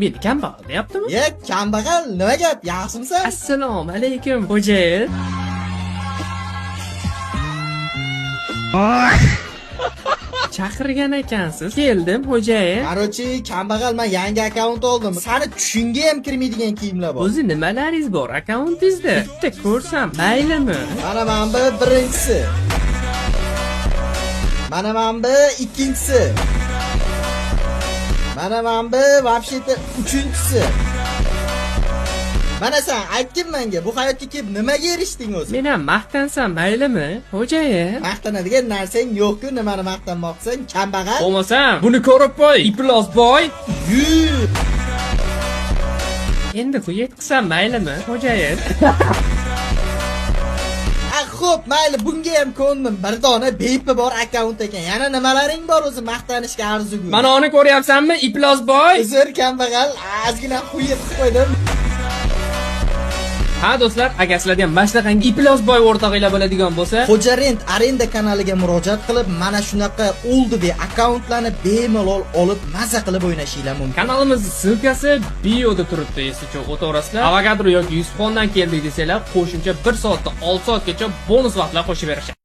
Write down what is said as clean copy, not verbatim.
Meni kambag'al deyaptimi? Ye, kambag'al, nima gap? Yaxshimisan? Assalomu alaykum, xo'jayin. Chaqirgan ekansiz. Keldim, xo'jayin. Короче, kambag'al, men yangi akkaunt oldim. Sani tushingga ham kirmaydigan kiyimlar bor. O'zi nimalaringiz bor akkauntingizda? Bitta ko'rsam, maylimi? Mana mana bu birinchisi. Mana mana bu ikkinchisi. Mana mana bu вообще-то uchinchisi. Mana sen aytgin menga, bu hayotga kelib nimaga erishding o'zi? Men ham maqtansam maylimi, xo'jayin? Maqtanadigan narsang yo'q-ku, nimani maqtanmoqchisan, kambag'al? Bo'lmasam, buni ko'rib qo'y, iflos boy. Yur. Endi quyet qilsam maylimi, xo'jayin? A, xo'p, mayli, bunga ham ko'ndim. Bir dona bepi bor akkaunt ekan. Yana nimalaring bor o'zi maqtanishga arzigu? Mana uni ko'ryapsanmi, iflos boy? Uzr, kambag'al, ozgina xuy qilib qo'ydim. Ha do'stlar, agar sizlarda ham mana shunaqangi iflos boy o'rtog'inglar bo'ladigan bo'lsa, Xo'ja Rent arenda kanaliga murojaat qilib, mana shunaqa oldibi akkauntlarni bemalol olib, maza qilib o'ynashinglar mumkin. Kanalimiz ссылка si bioda turibdi, esicha o'taverasizlar. Avogadro yoki Yusufxondan keldik desanglar, qo'shimcha 1 soatdan 6 soatgacha bonus vaqtlar qo'shib berishadi.